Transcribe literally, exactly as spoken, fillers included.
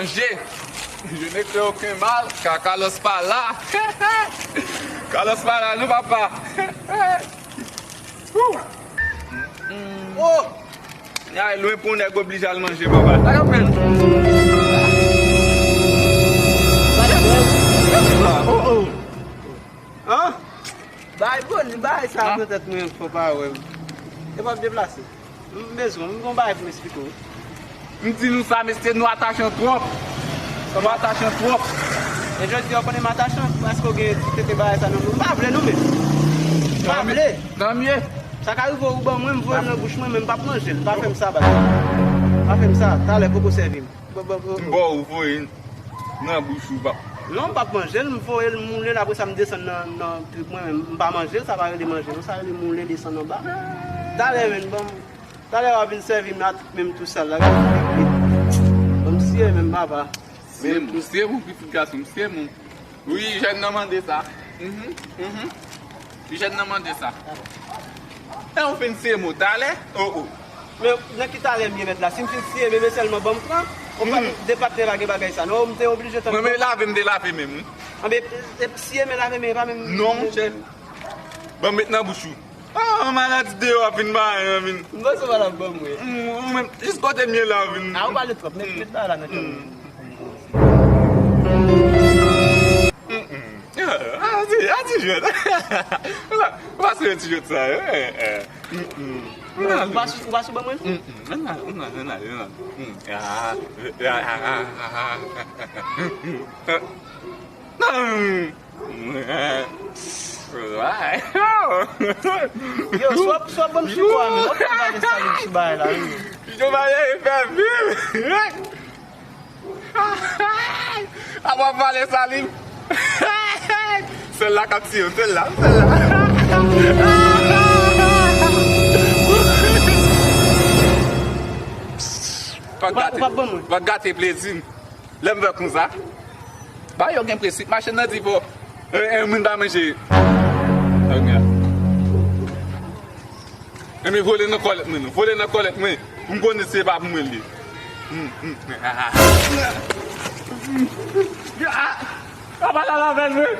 Manje. Je ne crains aucun mal, car Carlos pa la. Carlos pa la, non, papa. Woo. Oh! Ay lwen pou nèg oblije al manje, papa. Ay, anpil. Oh, oh. Hein? Bay boni, bay sa nan tèt mwen, fò pa wè m. E pa deplase. M bezwen, m gon bagay pou m eksplike w. M di nou sa, mesye, nou atache twòp. Nou atache twòp. E jodi a, w konnen m atache, paske w gen ti tete bagay sa nan men w. M pa vle nou menm. M pa vle. Tanmye. Sa ka rive ou ban mwen, m voye l nan bouch mwen, men m p ap manje l. Pa fè m sa, baz. Pa fè m sa. Talè, poko sèvi m. Bon, bon, bon. M ba w voye nan bouch ou, pap. Non, m p ap manje l, m voye l, m moule l, apre sa m desann nan, nan trik mwen, men m pa manje l, sa pa rele manje, non, sa rele moule desann anba. Talè, men, ban m, talè w a vin sèvi m la, tout men m tou sal la, gade, ban m siye men m, papa. Siye m, siye m, pitit gason m, siye m. Wi, jèn nan mande sa. Mhm, mhm. Jèn nan mande sa. E ou fin siye m talè? Oh, oh. Men nan ki talè m ye mèt la? Si m fin siye men, men sèlman ban m pran. Ou pa de patnè pa gen bagay sa. Non, m te oblije tann. Mwen, men lave, m te lave men m, wi. Anben, e siye men, lave men, pa menm. Non, monchè. Ban m met nan bouch ou. Ah, maladi deyò a fin ba, vin. M panse w pa t ap ban m, wi. Mm, ou menm, jis kote m ye la, vin. Ah, ou pale twòp, met, met bagay la nan kè m. Mm, mm. Ah, ti, ah, ti jwèt. Ou pa, ou pa sere ti jwèt sa, eh, eh. Mm, mm. Ou pa sou, ou pa sou ban mwen? Mm, mm. Ann al, ann al, ann al, ann al. Mm. Ah, ah, ah, ah, ah. Mm. Yo, swa, swa ban m chiko a, men. Ok, m pa gen sa, li ti bagay la, wi. Yo, bagay e fè vim. Apa pale Salim. Sèl la k ap tiye m, sèl la, sèl la. Pa gate, pa gate plezi m. Lè m fè konsa, ba yo gen prensip, machann nan di fò, e, e, moun pa manje. Ebyen, vole nan kòlèt mwen, non. Vole nan kòlèt mwen. M konnen se pa pou mwen li ye. A pa la lavel mwen.